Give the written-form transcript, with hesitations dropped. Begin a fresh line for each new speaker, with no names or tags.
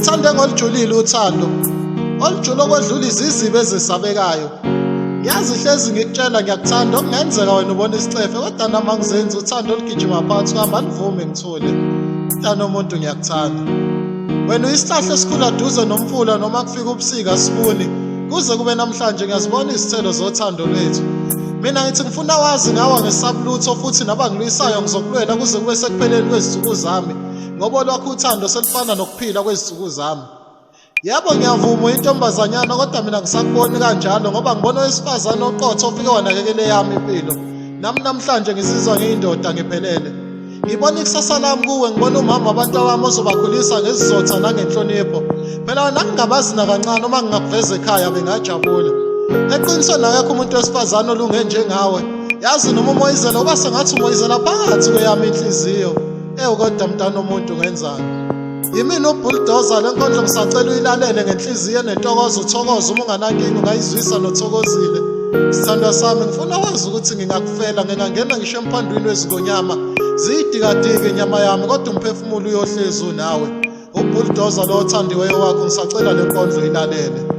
Ngikuthande ngolujulile uthando olujula okwedlula iziziba ezesabekayo. Ngiyazi hlezi ngikutshela ngiyakuthanda okungenzeka wena ubona isicefe kodwa nami angizenzi uthando olugijima phakathi kwami alivumi ngithule. Mntana omuntu ngiyakuthanda. Wena uyisihlahla esikhula duze nomfula noma kufika ubusika sibuni kuze kube namhlanje ngiyazibona izithelo zothando lwethu. Mina ngithi ngifuna wazi ngawa ngesabi lutho futhi nabangilwisayo ngizokulwela kuze kube sekupheleni kwezinsuku zami ngoba olwakho uthando selufana nokuphila kwezinsuku zami. Yebo ngiyavuma uyintombazanyana kodwa mina ngisakuboni kanjalo ngoba ngibona owesifazane oqotho ofike wanakekela eyami impilo. Nami namhlanje ngizizwa ngiyindoda ngiphelele. Ngibona ikusasa lami kuwe, ngibona umama wabantu wami ozobakhulisa ngesizotha nangenhlonipho. Phela wena ngingabazi nakancane uma ngingakuveza ekhaya bengajabula. Eqinisweni akekho umuntu wesifazane olunge njengawe. Yazi noma umoyizela uba sengathi umoyizela phakathi kweyami inhliziyo. Ewu kodwa mntana omuntu ngenzani? Yimina ubulldozer le nkondlo ngisacela uyilalele ngenhliziyo enentokozo uthokoze uma unganankinga ungayizwisa nothokozile. Sithandwa sami ngifuna wazi ukuthi ngingakufela ngingangena ngisho emphandwini wezingonyama ziyidikadike inyama yami kodwa umphefumulo uyohlezi unawe. Ubulldozer lo othandiweyo wakho ngisacela le nkondlo ilalele.